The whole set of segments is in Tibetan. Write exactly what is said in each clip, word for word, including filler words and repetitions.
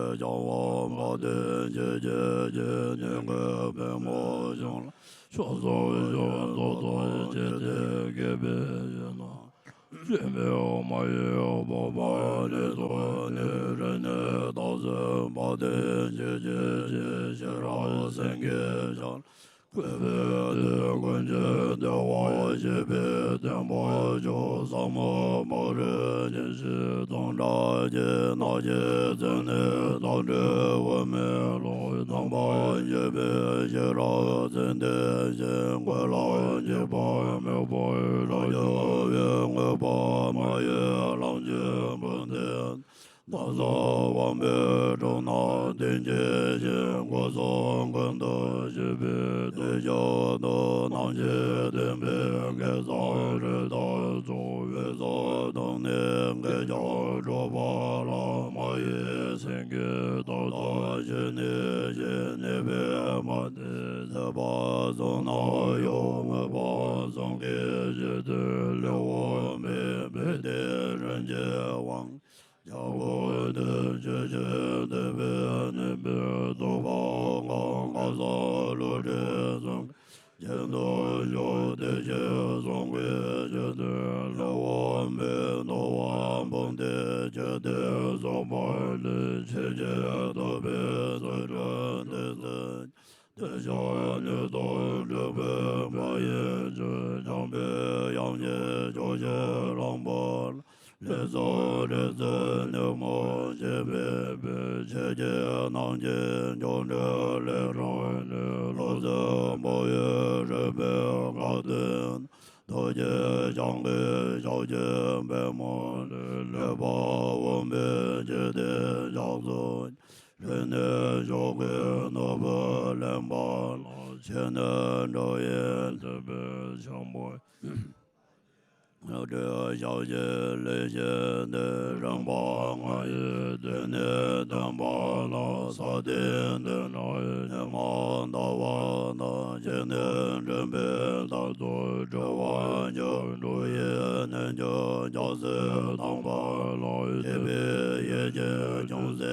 བྱ་བ་མ་བསྟན་ཅིག་སྐྱེ་སྐྱེ་ནས་ཀུན་པའི་མོ་བྱུང་ལ། ཕྱོགས་སུ་ཕྱོགས་རྫོགས་སུ་སྐྱེ་སྟེ་སྐྱེས་པའི་ཡུལ་ན། སྐྱེས་པའི་མ་ཡིན་སྤོབས་པ་ལས་ཐོགས་ནས་རིམས་ནད་རྟགས་གསུམ་མ་བསྟན་ཅིག་སྐྱེ་སྐྱེ་ཤེས་རབ་སེང་གེ་ཞལ། གུས་པས་དེ་ཀུན་གྱི་བདེ་བ་ཞེས་པའི་བདེན་པ་མཆོག་ཟབ་མོ་སྨྲ་རེ་མཉེས་ཤིང་དམ་དྲག་གི་ནགས་ཀྱི་རྩེ་ནས་རྟ་དྲེལ་དབུ་མའི་ལུགས་དམ་པ་ཞེས་པའི་ཤེས་རབ་ཙན་དན་ཞིང་ཀུན་ལ་འཇིགས་པ་མེད་པར་རབ་འཇགས་པའི་དངོས་པོ་མ་ཡིན་ལམ་གྱི་བུ་འདི། ནགས་ཚལ་དབེན་པའི་གྲོང་ན་བསྟེན་གྱི་ཞིང་སྒོ་གསུམ་ཀུན་ཏུ་སྤྱོད་པའི་དུས་ཀྱང་དུ་ནམ་ཞིག་བསྟན་པའི་གེ་སར་རི་དྭགས་ཚོགས་འོད་གསལ་གདོང་ནས་འགེལ་ཀྱང་སྒྲོག་པ་ལ་མ་ཡེངས་སེང་གེ་ཏག་ཏག་ཞིག་ནས་ཞིག་གནས་པའི་མ་ནི་མཛད་པ་གསུམ་ན་ཡང་མོས་པ་གསུམ་གྱི་གཞི་དེ་ལེའུ་མེད་པའི་དེ་རིམ་གྱིས་དབང་། རྒྱལ་པོ་འདི་ཆོས་ཀྱི་དེད་དཔོན་ནུས་པའི་ཐུབ་པ་གང་། ཁ་སང་བློ་གྲོས་གསུམ་གྱི་རྒྱན་དུ་བཞུགས། དེ་ཕྱིར་གསུང་གི་ཆོས་དེ་ལེའུ་མེད་མདོ་བ་འབུམ་སྡེ་ཁྱད་དུ་གསོད་པ་ལས། ཆོས་ཀྱི་ཐུབ་པའི་ཚུལ་ཁྲིམས་ཏིང་འཛིན། དེ་ཕྱིར་ནུས་སྟོབས་འགྲུབ་པའི་དཔལ་ཡོན་ཆོས། འཇམ་པའི་དབྱངས་ཀྱིས་ཕྱོགས་བཞིར་གླིང་བུ་ལ། ལས་ཚོགས་རིག་འཛིན་ནུབ་མོ་ཞེས་པའི་དཔལ། ཆོས་ཀྱི་རྣམ་རྒྱལ་མཆོག་འདྲའི་ལས་རབ་ནི། ལྷུམས་སུ་འབར་བའི་རིམ་པས་བཀའ་བསྟན། རྡོ་རྗེ་འཆང་གི་ཞབས་ཀྱི་པད་མོ་ནི། ལེགས་པར་དབུ་མའི་འཇིག་རྟེན་ཕྱག་ཏུ། རིང་ནས་མཆོག་གི་ནོར་བུ་ལེན་པ་ལ། ཆེས་ནས་འགྲོ་བའི་དད་པས་འཆང་བ། སྒྲོལ་ཞབས་ཀྱི་ལེགས་བཤད་འདི། རིམ་པ་ལྔ་ཡི་སྟེང་ནས་བསྟན་པ་ལ། ས་སྟེང་འདི་ན་ཉི་མ་ཟླ་བ་དང་། ཆེས་ནས་འབྲིང་པོའི་ལྟར་དུ་གྲོལ་བར་འགྱུར། འགྲོ་བའི་རྣལ་འབྱོར་རྒྱལ་སྲས་དམ་པ་ལ། བསྐྱེད་པའི་ཡིད་ཀྱིས་ཅུང་ཟད་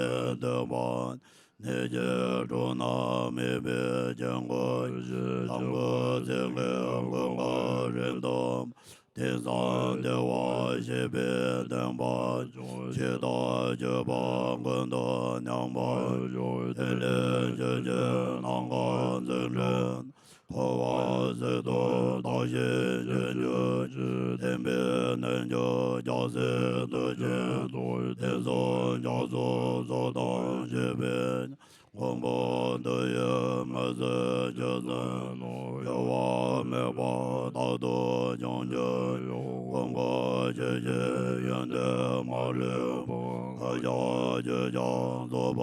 བསྟོད་པ། ནད་ཀྱི་དྲག་སྣང་མེད་པའི་དཀྱིལ་འཁོར་ཞིག། ལམ་གྱི་ཚིག་གི་ཀུན་དགའ་རིགས་དམ། དེང་སང་བདེ་བར་གཤེགས་པའི་བདེན་པ་མཆོག། ཇི་ལྟར་སྤྱོད་པ་ཀུན་ཏུ་མཉམ་པར་འཇོག། དེ་ལས་ཆོས་ཀྱི་རྣམ་གྲངས་འཛིན་འགྲོ། འཁོར་བ་ཟད་དུ་བརྟགས་ཤིང་ཞི་འགྱུར་ཕྱིར། བསྟན་པའི་རྣལ་འབྱོར་རྒྱལ་སྲས་མཐུ་ཆེན་ཐོབ། དེང་སང་རྒྱ་མཚོའི་མཚོ་དང་བཅས་པའི། མགོན་པོ་འདི་ཡི་མི་ཚེ་ཇི་ཙམ་ན། གཡོ་བ་མེད་པར་རྟག་ཏུ་འབྱུང་གྱུར་ཡང་། ཀུན་དགའ་ཆོས་ཀྱི་ཡོན་ཏན་མ་ལུས་པ། བཀའ་རྒྱ་ཆོས་ཀྱང་རྫོགས་པ་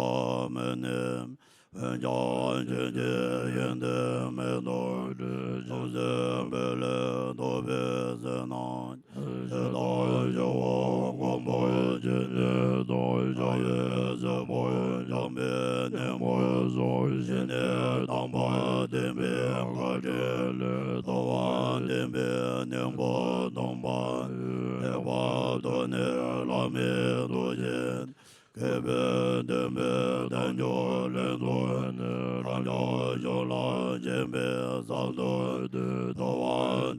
མེད་ནས། འོན་ཀྱང་ཆོས་ཀྱི་ཡོན་ཏན་མེ་ཏོག་འདྲ། ཅུང་ཟད་སྤེལ་ལེགས་རྟོགས་པའི་ཟེར་སྣང་། ཇི་ལྟར་ཞི་བ་མགོན་པོ་ཇི་སྙེད་དང་། ཞི་བའི་སྲིད་པར་འཇམ་པའི་ནུས་པ་སོགས། ཞི་གནས་དམ་པར་བསྟན་པའི་བཀའ་དྲིན་ལས། ཐུབ་པ་བསྟན་པའི་སྙིང་པོ་སྟོན་པ་ནི། ལེགས་པར་ཐོས་ནས་བླ་མའི་ཐུགས་བསྐྱེད། མཁས་པས་བསྟན་པའི་དལ་འབྱོར་ལས་ཐོས་ནས། རང་ཅག་གཞུང་ལ་སྦྱིན་པའི་ཟབ་ཏུ་བསྟོད། ཐུབ་པ་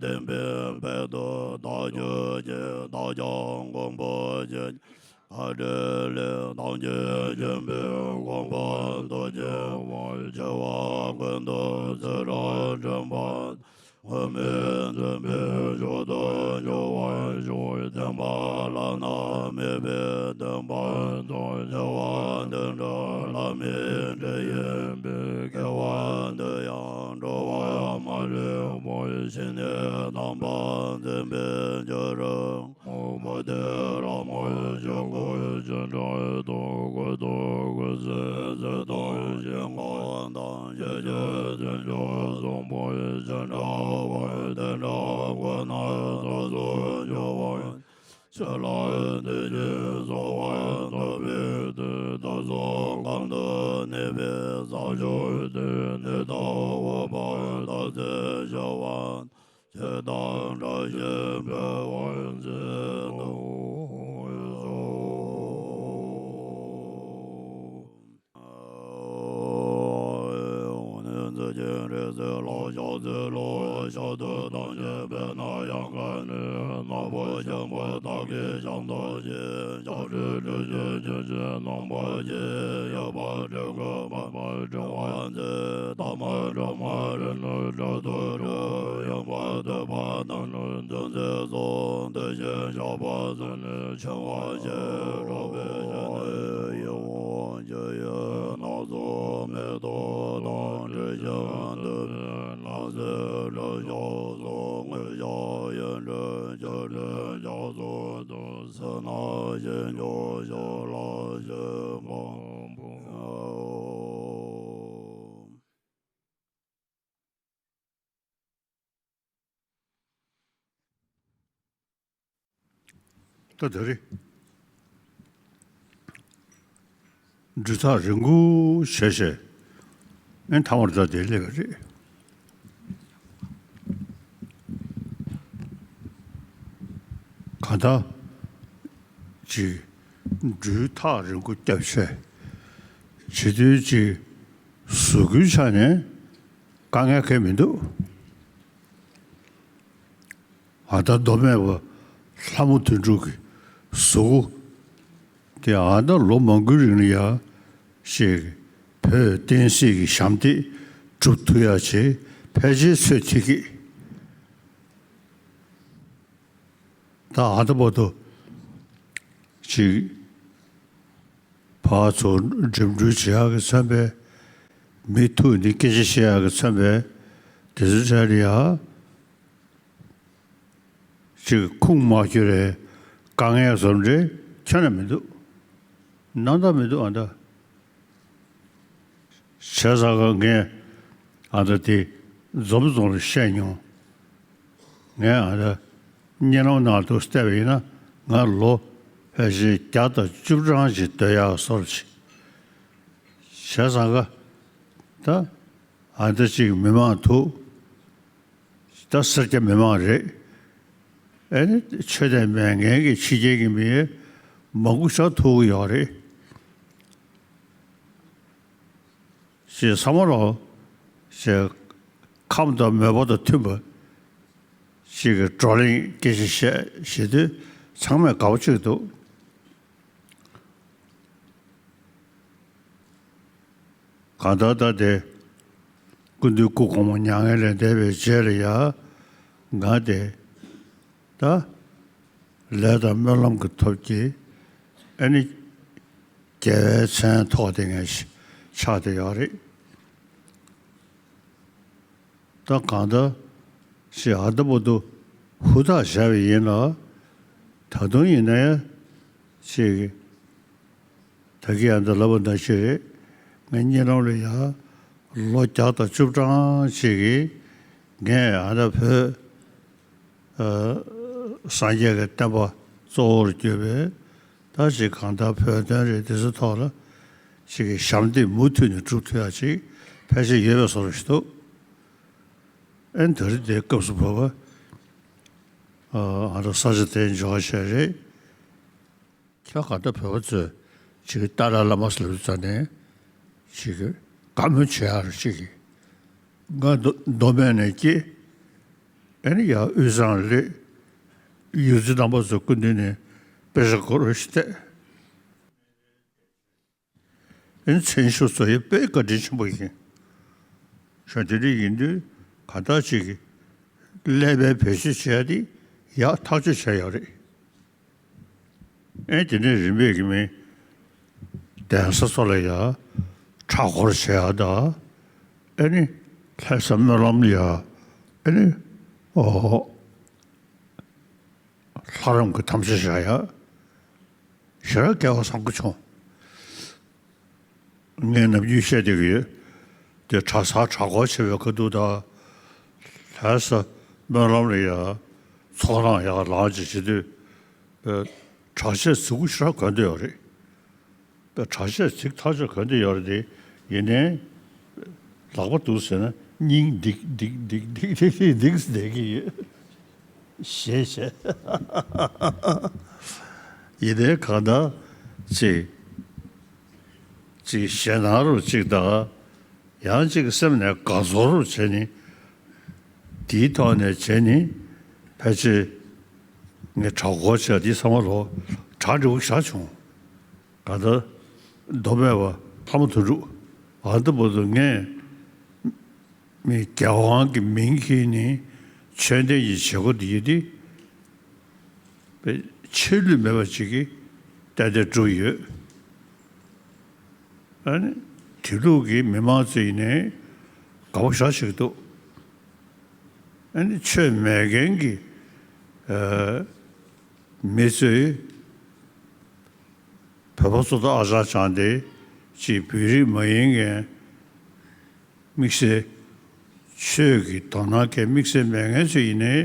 བསྟན་པའི་དཔལ་དུ་བདག་གྱུར་ཅིག། བདག་ཀྱང་མགོན་པོ་ཇི་སྙེད་བཀའ་དྲིན་ལས། ཐམས་ཅད་མཁྱེན་པའི་མགོན་པོ་ཐུགས་རྗེ་དཔལ། བྱ་བ་ཀུན་ཏུ་ཚུལ་ཁྲིམས་སྒྲིམ་པ། དངོས་མེད་འཛིན་པའི་མཆོག་ཏུ་འགྱུར་བར་ཤོག། བསྟན་པ་བླ་ན་མེད་པའི་བསྟན་པ་དང་། བྱ་བ་འདི་འདྲ་བླ་མའི་གྲལ་ཡིན་པས། དགེ་བ་འདི་ཡང་འགྲོ་བ་མ་ལུས་པ། ཞི་གནས་དམ་པ་འཛིན་པའི་རྒྱུ་རུ། མུ་སྟེགས་ལྷ་མོ་ཆོས་སྐུ་ཅི་འདྲ་དང་། ཀུན་ཏུ་ཀུན་གསལ་ཚུལ་དང་ཞིང་ཁམས་དང་། ཞི་བྱེད་བདེ་མཆོག་གསུམ་པོ་ཅི་འདྲ་བར། དེ་འདྲ་ཀུན་ནས་རྟག་ཏུ་འབྱུང་བར། ཆོས་ལ་བདེ་སྐྱིད་འཚོ་བར་འདོད་པའི་དེ། བདག་སོགས་གང་དུ་གནས་པའི་ས་ཕྱོགས་དེར། ནད་དང་འོད་དཔག་དག་ཚད་ཞི་བ། ཇི་ལྟར་བཀྲ་ཤིས་འཕེལ་བར་མཛད་དུ་གསོལ། ཚེ་ལ་ཕྱག་འཚལ་ལོ། ཞབས་ཏོག་ཐམས་ཅད་སྤེལ་ན་ཡང་དགའ་ནི། ནག་པོ་ཞིང་པ་བདག་གིས་ཞབས་ཏོག་བྱེད། ཞབས་བྲོ་སྤྲུལ་ཆེན་ཆོས་ཀྱི་རྣམ་པར་བཤད། ཡོད་པ་སྤྲུལ་སྐུ་པདྨ་འབྱུང་བ་མཛད། ཐ་མ་དྲི་མ་རེ་ནི་བྲག་ཏུ་རུབ། ཡོན་པ་ཐོས་པ་རྣམས་ནི་འདུ་འཛི་སོགས། དེ་བཞིན་གཤེགས་པ་ཚུལ་ནི་འཆིང་བར་བྱེད། རོལ་པའི་གཞུ་ནི་ཡིད་འོང་བགྱི་ཡི། སྣ་ཚོགས་མེ་ཏོག་དང་དྲི་ཞིམ་དུ་མའི་སྣང་སྲིད་དྲི་ཞིམ་སོགས། དངོས་ཞག་ཡིད་འཕྲོག་ཆོ་འཕྲུལ་ཞག་སོགས་སུ། སྲིད་ན་ཞེན་ཆགས་ཞག་ལ་ཞེན་པ་སྤོངས། ད་དེ་རེད། སྦྲུལ་ཐག་རིང་པོ་བྱས་བྱས། ཨེ་ཐ་མར་ད་དེ་སླེབས་པ་རེད། གང་ལྟར་ཅིག་སྦྲུལ་ཐག་རིང་པོ་བརྒྱབ་བྱས། བྱེད་དུས་ཅིག་གཟུགས་པོའི་ཆ་ནས་དཀའ་ངལ་གང་ཡང་མི་འདུག་ཨ་ད་མདོ་སྨད་པ་ལྷ་མོ་དོན་གྲུབ་ཀྱི་གཟུགས་པོ་དེ་ཨ་ད་ལོ་མང་པོའི་རིང་ལ་ཡ་ཞིག་བོད་བསྟན་སྲིད་ཀྱི་ཞབས་འདེགས་སྒྲུབ་ཐུབ་ཡ་ཆེད་ཕལ་ཆེར་ཚོད་ཐིག་གི། ད་ཨ་ད་བར་དུ་ཅིག་ཕར་ཚུར་འགྲིམ་འགྲུལ་བྱེད་ཡག་གི་མཚོན་པས། མི་ཐུག་ནས་སྐད་ཆ་བཤད་ཡག་གི་མཚོན་པས། དེ་ཚོའི་གྲས་ལ་ཡ་ཅིག་ཁུངས་མ་འཁྱོལ་བའི་དཀའ་ངལ་བཟོ་འདྲ་ཁྱོན་ནས་མི་འདུག་རྣམ་དག་མི་འདུག་ཨ་ད། བྱས་ཙང་ཀ་ངས་ཨ་ད་དེ་འཛོམས་རྫོང་ལ་བཤད་མྱོང་། ངས་ཨ་ད་གཉིད་ལམ་ནང་དུ་བལྟས་པ་ཡིན་ན་ང་ལོ་ཕལ་ཆེར་བརྒྱ་དང་བཅུ་གྲངས་ཤིག་སྡོད་ཡག་བཟོ་འདྲ་ཅིག་བྱས་ཙང་ཀ་ད་ཨ་ད་ཅིག་མི་མང་ཐུག་ད་སེར་སྐྱ་མི་མང་རེད། ཨེ་ནི་ཆོས་དད་མེད་མཁན་གྱི་ཕྱི་རྒྱལ་གྱི་མི་མང་པོ་ཞིག་ཐུག་གི་ཡོད་རེད། ཞེས་བསམ་བློ་ཞེས་ཁམས་དང་མོས་པ་དང་མཐུན་པ་ཞིག་གི་བགྲོ་གླེང་སྐད་ཆ་བཤད་བྱེད་དུས་ཚང་མས་དགའ་པོ་བྱེད་ཀྱི་འདུག་གང་ལྟར་ད་དེ་སྐུ་མདུན་སྐུ་གོང་མ་མྱ་ངན་ལས་འདས་པའི་རྗེས་ལ་ཡ་ང་དེ་ད་ལས་དང་སྨོན་ལམ་གྱི་ཐོབ་ཀྱི་ཨ་ནི་རྒྱལ་བའི་མཚན་ཐོགས་དེ་ངས་ཆགས་བསྡད་ཡོད་རེད། ད་གང་ལྟར་ཞེས་ཨ་ད་བར་དུ་ཧུར་ཐག་བྱས་པ་ཡིན་ལ། ད་དུང་ཡིན་ན་ཡང་ཅིག་ད་གིན་ཨ་ད་ལབ་པ་ནང་བཞིན་རེད། ངའི་གཉིད་ལམ་ལ་ཡ་ལོ་བརྒྱ་དང་བཅུ་གྲངས་ཅིག་གིས་ངས་ཨ་ད་བོད་ཨ་སངས་རྒྱས་ཀྱི་བསྟན་པ་གཙོ་བོར་གྱུར་པའི་ད་ཅིག་གང་ལྟར་བོད་དོན་རེད་དེ་ཚོའི་ཐོག་ལ་ཅིག་གི་ཞབས་འདེགས་མུ་མཐུད་ནས་སྒྲུབ་ཐུབ་ཡ་ཅིག་ཕལ་ཆེར་ཡོད་པའི་བཟོ་འདྲ་ཞིག་འདུག་ཨེ་ད་རེས་དེའི་སྐབས་སུ་བབ་པ་ཨ་ཨ་ད་ས་ཆ་དེའི་འབྱོར་བ་བྱས་རེད། ཁྱེད་ག་ད་བོད་པ་ཚོས་ཅིག་ཏཱ་ལའི་བླ་མ་ཟེར་ལབ་ཙ་ནས་ཅིག་བཀའ་མོལ་བྱེད་ཡག་རེ་ཅིག་གིས་ང་མདོ་མདོ་སྨད་ནས་སྐྱེས། ཨ་ནི་ཡར་དབུས་གཙང་སླེབས། ཡུལ་དུས་རྣམ་པ་ཚོའི་སྐུ་མདུན་ནས་དཔེ་ཆ་སྐོར་ཞིག་བལྟས། ཨ་ནི་མཚན་ཞུ་བཟོ་ཡས་དཔེ་བཀའ་དྲིན་ཆེན་པོ་ཡིན། བྱས་དེ་འདྲ་ཡིན་དུས་ག་ད་ཅིག་གིས་ཀླད་པའི་བེད་སྤྱོད་བྱས་ཏེ་ཡག་ཐག་གཅོད་བྱས་ཡོད་རེད། ཨེ་དེ་ནས་རིམ་པས་ཀྱི་མི་གདན་ས་ཚོ་ལ་ཡ་གྲྭ་སྐོར་བྱེད་ཡ་ད། ཨེ་ནི་ལྷ་ས་སྨོན་ལམ་ལ་ཡ་ཨེ་ནི་ཨོ་ལྷ་རམས་ཀྱི་དམ་བཅའ་བཞག་ཡ། ཞེ་དྲག་སྐལ་བ་བཟང་པོ་བྱུང་། ངས་ནམ་རྒྱུན་བཤད་བསྡད་ཀྱི་ཡོད། དེ་གྲྭ་ས་གྲྭ་སྐོར་བྱེད་པའི་ཁ་ཐུག་དང་། ལྷ་ས་སྨོན་ལམ་ལ་ཡ་ཚོགས་ཁང་ཡག་ལངས་ཅིག་བྱེད་དུས། ཨ་གྲྭ་ཆས་རྫིག་པོ་ཞེ་དྲག་གོན་བསྡད་ཡོད་རེད། ད་གྲྭ་ཆས་རྫིག་ཐག་ཆོད་གོན་བསྡད་ཡོད་རེད་དེ། ཡིན་ནའི་ལག་པ་འདུག་ཟེར་ན་སྙིང་ལྡིག་ལྡིག་ལྡིག་ལྡིག་ལྡིག་ལྡིག་ལྡིག་བསྡད་ཀྱི་ཡོད། ཞེས་བྱས། ཡིན་ནའི་གང་ལྟར་ཅིག་ཅིག་ཞེད་སྣང་རུ་ཅིག་དང་། ཡང་གཅིག་གི་སེམས་ནས་དགའ་ཚོར་བྱས་ནས། དེའི་ཐོག་ནས་བྱས་ནས་ཕལ་ཆེར་ངས་གྲྭ་སྐོར་བྱས་དེ་ཚང་མ་ལོ་གྲ་འགྲིག་པོ་ཞེ་དྲག་བྱུང་། ད་ལྟ་མདོ་སྨད་པ་ལྷ་མོ་དོན་གྲུབ། ཨ་ད་བར་དུ་ངས་མི་རྒྱལ་དབང་གི་མིང་འཁྱེར་ནས་ཆོས་ལྡན་གྱི་བྱེད་སྒོ་འདི་ཡིན་ཏེ། པའི་ཆད་ལུས་མེད་པ་ཅིག་གིས་ཏན་ཏན་བསྒྲུབས་ཡོད། ཨ་ནི་དེ་ལུགས་ཀྱི་མི་མང་ཚོ་ཡིན་ནའི་དགའ་པོ་ཞེ་དྲག་བྱེད་ཀྱི་འདུག་ཨ་ནི་ཆོས་མེད་མཁན་གྱི་ཨ་མི་ཚོས་བོད་པ་ཚོ་དང་ཨ་ཅག་ཅང་དེ་ཅིག་བོད་རིགས་མ་ཡིན་མཁན། དམིགས་བསལ་ཆོས་ཀྱི་དོ་སྣང་གི་དམིགས་བསལ་མེད་མཁན་ཚོ་ཡིན་ནའི་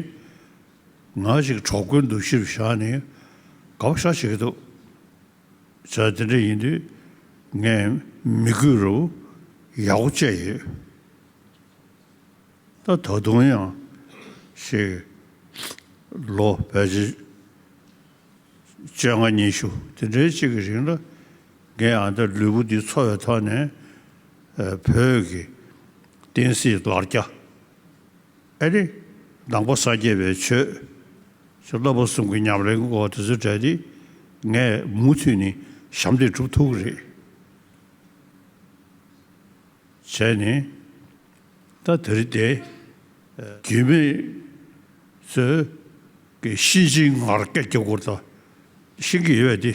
ང་ཞིག་གྲོགས་པོའི་འདུ་ཤེས་བཞག་ནས་དགའ་པོ་ཞེ་དྲག་བྱེད་ཀྱི་འདུག་བྱས་དེ་འདྲ་ཡིན་དུས་ངས་མི་དགོས་རུ་ཡག་པོ་བྱས་ཡོད། ད་ད་དུང་ཡང་ཞིག་ལོ་ཕལ་ཆེར་བཅོ་ལྔ་ཉི་ཤུ་དེ་འདྲའི་ཅིག་གི་རིང་ལ་ངས་ཨ་ད་ལུས་པོ་འདི་འཚོ་བའི་ཐོག་ནས་ཨ་བོད་ཀྱི་བསྟན་སྲིད་ལ་རྒྱ་ཨ་རི་ནང་པ་སངས་རྒྱས་པའི་ཆོས་ཀྱི་བསླབ་པ་གསུམ་གྱི་ཉམས་ལེན་གྱི་སྐོར་དེ་ཚོའི་གྲས་འདི་ངས་མུ་མཐུད་ནས་ཞབས་འདེགས་སྒྲུབ་ཐུབ་ཀྱི་རེད། བྱས་ནས་ད་དེ་རིང་དེ་རྒྱུད་སྨད་ཚོས་ཀྱི་གཤིན་རྗེའི་ངར་སྐད་རྒྱག་དགོས་ད་ཤེས་ཀྱི་ཡོད་པ་དེ།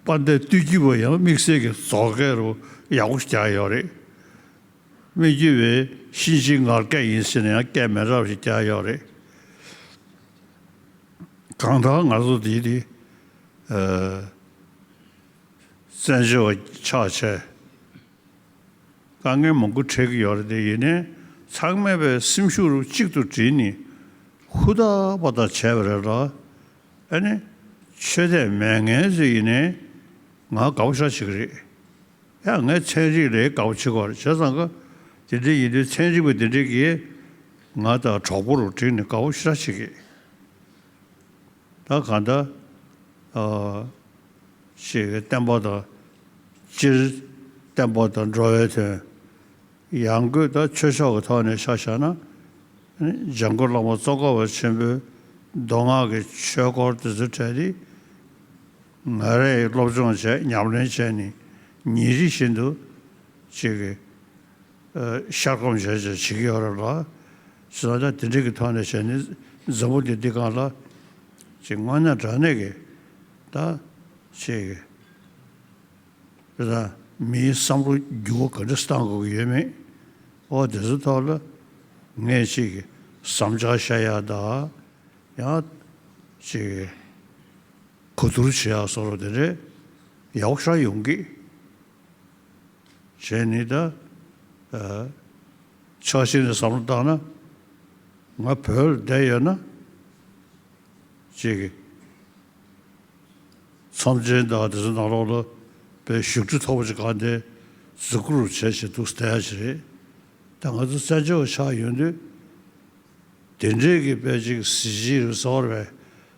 དཔལ་ལྡན་སྟོད་ཀྱི་བུ་ཡང་དམིགས་བསལ་གྱི་རྫོགས་སྐད་རུ་ཡག་པོ་ཞིག་རྒྱག་ཡོད་རེད། སྨད་ཀྱི་བུའི་གཤིན་རྗེའི་ངར་སྐད་ཡིན་ཟེར་ནས་ཡང་སྐད་མི་འདྲ་བ་ཞིག་རྒྱག་ཡོད་རེད། གང་ལྟར་ང་ཚོ་འདི་འདི་ཨ་བཙན་བྱོལ་བ་ཆགས་བྱས། དཀའ་ངལ་མང་པོ་འཕྲད་ཀྱི་ཡོད་རེད་དེ། ཡིན་ནའི་ཚང་མས་པའི་སེམས་ཤུགས་རུ་གཅིག་ཏུ་བསྒྲིལ་ནས་ཧུར་ཐག་པ་ཐག་བྱས་པ་རེད་ལ། ཨ་ནི་ཆོས་དད་མེད་མཁན་ཚོ་ཡིན་ནའི་ང་དགའ་པོ་ཞེ་དྲག་བྱེད་ཀྱི་རེད། ཡང་ངས་ཚན་རིག་ལ་དགའ་པོ་བྱེད་ཀྱི་ཡོད་རེད། བྱས་ཙང་ཀ་དེ་འདྲ་ཡིན་དུས་ཚན་རིག་པ་དེ་འདྲ་གིས་ང་དང་གྲོགས་པོ་རུ་བསྒྲིལ་ནས་དགའ་པོ་ཞེ་དྲག་བྱེད་ཀྱི། ད་གང་ལྟར་ཨ་ཅིག་བསྟན་པ་དང་། སྤྱིར་བསྟན་པ་དང་འགྲོ་བའི་དོན། ཡང་སྒོས་ད་ཆོས་ཕྱོགས་ཀྱི་ཐོག་ནས་ཆ་བཞག་ན། འཇམ་མགོན་བླ་མ་ཙོང་ཁ་པ་ཆེན་པོའི་མདོ་སྔགས་ཀྱི་ཆོས་སྐོར་དེ་ཚོའི་གྲས་དེ་ང་རས་སློབ་སྦྱོང་བྱས། ཉམས་ལེན་བྱས་ནས་ཉིན་རེ་བཞིན་དུ་ཅིག་གི་ཨ་ཤར་སྐོམ་བྱས་བྱས་བྱེད་ཀྱི་ཡོད་རེད་ལ། བྱས་ཙང་ད་དེ་འདྲ་གི་ཐོག་ནས་བྱས་ནས་འཛམ་བུ་གླིང་འདི་སྒང་ལ་ཅིག་དངོས་གནས་དྲང་གནས་ཀྱི་ད་ཅིག་དེ་ད་མིའི་བསམ་བློ་འགྱུར་བ་ག་འདྲ་བཏང་དགོས་ཀྱི་ཡོད་མེད། ཨོ་དེ་ཚོའི་ཐོག་ལ་ངས་ཅིག་བསམ་འཆར་བཤད་ཡག་དང་། ཡང་ཅིག་གོ་བསྡུར་བྱེད་ཡག་བཟོ་འདྲ་དེ་འདྲ་ཡག་པོ་ཞེ་དྲག་ཡོང་གི། བྱས་ནས་ད་ཨ་ཕྱོགས་གཅིག་ནས་བསམ་བློ་བཏང་ན། ང་བོད་ལ་བསྡད་ཡོད་ན་ཅིག་གི་ཚོམས་ཆེན་དང་དེ་ཚོ་ནང་ལོགས་ལ་དཔེ་བཞུགས་ཁྲི་མཐོ་པོ་ཅིག་གང་དེ་གཟིགས་སྐོར་བྱས་བྱས་འདུག་བསྡད་ཡག་ཅིག་རེད། ད་ང་ཚོ་བཙན་བྱོལ་བ་ཆགས་ཡོང་དུས། དེ་འདྲའི་གི་དཔེ་ཅིག་གཟི་བརྗིད་རུ་གསལ་བར་བས་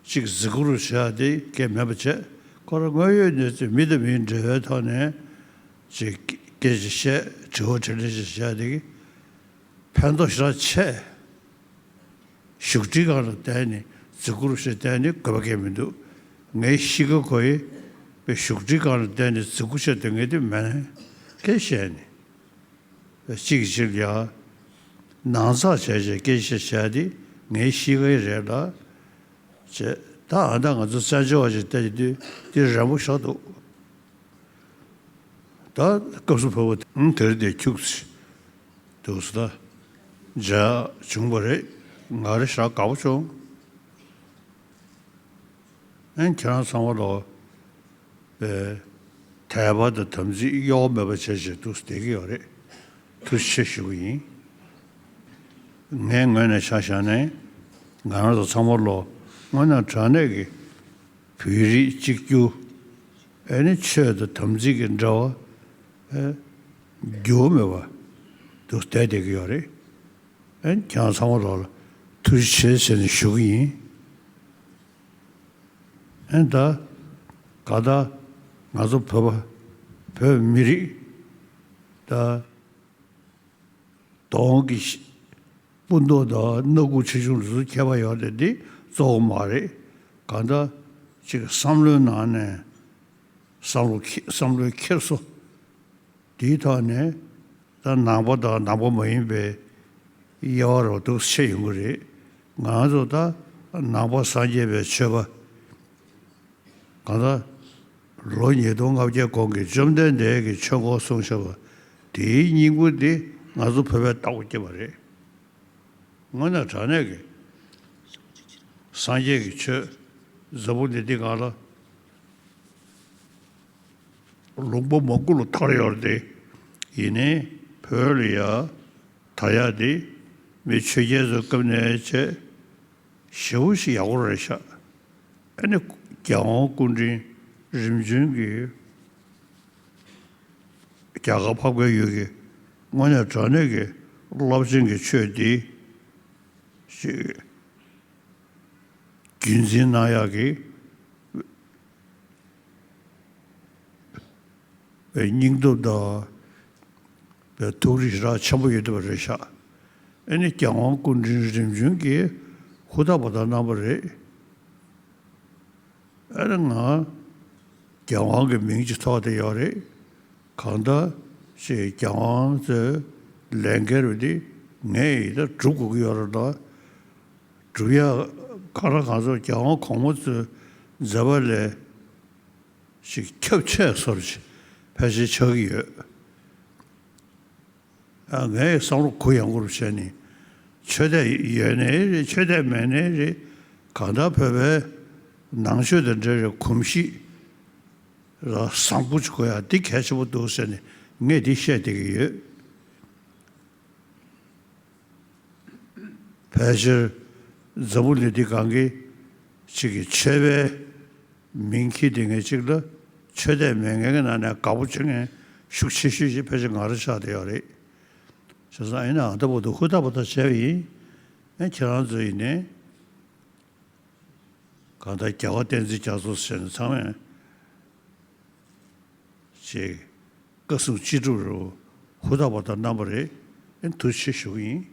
ཅིག་གཟིགས་སྐོར་བྱེད་ཡག་དེ་གལ་མེད་པ་བྱས། ཁོ་རང་དངོས་ཡོད་གནས་ཚུལ་མི་དང་མིའི་འབྲེལ་བའི་ཐོག་ནས་ཅིག་སྐད་ཅིག་བཤད། དྲི་བ་དྲིས་ལན་ཅིག་བྱེད་ཡག་དེ་གི་ཕན་ཐོགས་ཞེ་དྲག་ཆེ། བཞུགས་ཁྲིའི་སྒང་ལ་བསྡད་ནས་གཟིགས་སྐོར་བྱེད་བསྡད་ནས་དགོས་པ་གལ་མི་འདུག་ངའི་གཤིས་ཀ་ཁོ་ཡི་དཔེ་བཞུགས་ཁྲིའི་སྒང་ལ་བསྡད་ནས་གཟིགས་སྐོར་བྱེད་སྡོད་མཁན་དེ་མེད། སྐད་བཤད་ནས། གཅིག་གིས་གཅིག་ལ་ཡ་ནང་ཚགས་བྱས་བྱས་སྐད་ཆ་བཤད་དེ་ངའི་གཤིས་ཀ་ཡི་རེད་ལ། བྱས་ད་ཨ་ད་ང་ཚོ་བཙན་བྱོལ་བ་ཞིག་བལྟས་དུས་དེ་རན་པོ་ཞེ་དྲག་འདུག་ད་སྐབས་སུ་བབ་པ་དེ་དེར་དེ་ཁྱུག་ཙམ་འདུག་ཟེར། ད་མཇལ་བྱུང་བ་རེད། ང་རེ་ཞེ་དྲག་དགའ་པོ་བྱུང་། ཨན་ཁྱེད་རང་ཚང་མ་ལོ་པའི་དད་པ་དང་དམ་ཚིག་གཡོ་བ་མེད་པ་བྱས་བྱས་འདུག་བསྡད་ཀྱི་ཡོད་རེད། ཐུགས་རྗེ་ཆེ་ཞུ་གི་ཡིན། ངའི་ངོས་ནས་ཆ་བཞག་ནས་ང་རང་ཚོ་ཚང་མ་ལོ་དངོས་གནས་དྲང་གནས་ཀྱི་བོད་རིགས་གཅིག་གྱུར། ཨེ་ནི་ཆོས་དང་དམ་ཚིག་གི་འབྲེལ་བ་ཨེ་འགྱུར་བ་མེད་པ་འདུག་བསྡད་བསྡད་ཀྱི་ཡོད་རེད། ཨེ་ཁྱེད་རང་ཚང་མ་ལོ་ལ་ཐུགས་རྗེ་ཆེ་ཟེར་ནས་ཞུ་གི་ཡིན། ཨེ་ད་ག་ད་ ང་ཚོ་བོད་པ་བོད་མི་རིགས་ད་གདོང་གི་སྤུ་མདོག་དང་སྣ་ཁུག་ཆེ་ཆུང་ལ་སུ་ཁྱད་པར་ཡོད་དེ་འདི་གཙོ་བོ་མ་རེད། གང་ལྟར་ཅིག་བསམ་བློའི་ནང་ནས་བསམ་བློ་ཁེ་བསམ་བློའི་འཁྱེར་སོ་དེའི་ཐོག་ནས་ད་ནང་པ་དང་ནང་པ་མ་ཡིན་པའི་དབྱེ་བ་རུ་འདུག་ཕྱེ་ཡོང་གི་རེད། ང་ཚོ་ད་ནང་པ་སངས་རྒྱས་པའི་ཆོས་པ་གང་ལྟར་ལོ་ཉིས་སྟོང་ལྔ་བརྒྱ་གོང་གི་བཅོམ་ལྡན་འདས་ཀྱི་ཆོས་འཁོར་གསུངས་བཞག་པ་དེའི་སྙིང་པོ་འདི་ང་ཚོ་བོད་པས་བཏགས་པ་སྐྱེས་པ་རེད། དངོས་གནས་དྲང་གནས་ཀྱི་སངས་རྒྱས་ཀྱི་ཆོས་འཛམ་བུ་གླིང་འདི་སྒང་ལ་ལུང་པ་མང་པོ་ལ་དར་ཡོད་རེད་དེ། ཡིན་ནའི་བོད་ལ་ཡ་དར་ཡག་འདི་མི་ཆོས་རྒྱལ་ཚོའི་སྐབས་ནས་བྱས་ཞེ་པོ་ཞིག་ཡག་པོ་རེད་ཤག་ཨ་ནི་རྒྱལ་དབང་སྐུ་ཕྲེང་རིམ་བྱོན་གྱི་རྒྱ་གར་འཕགས་པའི་ཡུལ་གྱི་དངོས་གནས་དྲང་གནས་ཀྱི་རླབས་ཆེན་གྱི་ཆོས་འདི་ཞིག་རྒྱུན་འཛིན་གནང་ཡག་གི་སྙིང་སྟོབས་དང་ཐུགས་རིག་ཞེ་དྲག་ཆེན་པོ་ཡོད་བསྡད་པ་རེད་ཤག་ཨ་ནི་རྒྱལ་དབང་སྐུ་ཕྲེང་རིམ་བྱོན་གྱིས་ཧུར་ཐག་པ་དང་གནང་པ་རེད། ཨ་ནི་ང་རྒྱལ་དབང་གི་མིང་ཅིག་ཐོགས་བསྡད་ཡོད་རེད། གང་ལྟར་ཅིག་རྒྱལ་དབང་ཚོའི་ལས་འགན་རུ་འདི་ངས་ཡིད་ད་སྒྲུབ་དགོས་ཀྱི་ཡོད་རེད་ལ། སྒྲུབ་ཡག་ག་རེ་གང་ཚོ་རྒྱལ་དབང་གོང་མ་ཚོའི་མཛད་པ་ལས་ཅིག་ཁྱབ་ཆེ་སོར་ཕལ་ཆེར་ཆགས་ཀྱི་ཡོད། ཨ་ངས་བསམ་བློ་གུ་ཡངས་པོ་བྱས་ནས་ཆོས་དད་ཡོད་ནའི་རེད། ཆོས་དད་མེད་ནའི་རེད། གང་ལྟར་བོད་པའི་ནང་ཆོས་དང་འབྲེལ་བའི་གོམས་གཤིས་ལ་བཟང་པོ་ཅིག་དགོས་ཡག་འདི་གལ་ཆེན་པོ་འདུག་ཟེར་ནས་ངས་འདི་བཤད་བསྡད་ཀྱི་ཡོད། ཕལ་ཆེར་འཛམ་བུ་གླིང་འདི་སྒང་གི་ཅིག་གི་ཆོས་པའི་མིང་འཁྱེར་བསྡད་མཁན་ཅིག་ལ་ཆོས་དད་མེད་མཁན་གྱི་ནང་ནས་དགའ་པོ་བྱེད་མཁན་ཤུགས་ཆེ་ཤོས་ཤིག་ཕལ་ཆེར་ང་རང་ཆགས་བསྡད་ཡོད་རེད། བྱས་ཙང་ཡིན་ནའང་ད་བར་དུ་ཧུར་ཐག་པ་ཐག་བྱས་པ་ཡིན། ཨ་ཁྱེད་རང་ཚོ་ཡིན་ནའི་གང་ལྟར་རྒྱལ་བ་བསྟན་འཛིན་རྒྱ་མཚོ་ཟེར་ནས་ཚང་མས་ཅིག་བཀའ་གསུང་ཅི་སྒྲུབ་རུ་ཧུར་ཐག་པ་ཐག་གནང་པ་རེད། ཨ་ཐུགས་རྗེ་ཆེ་ཞུ་གི་ཡིན།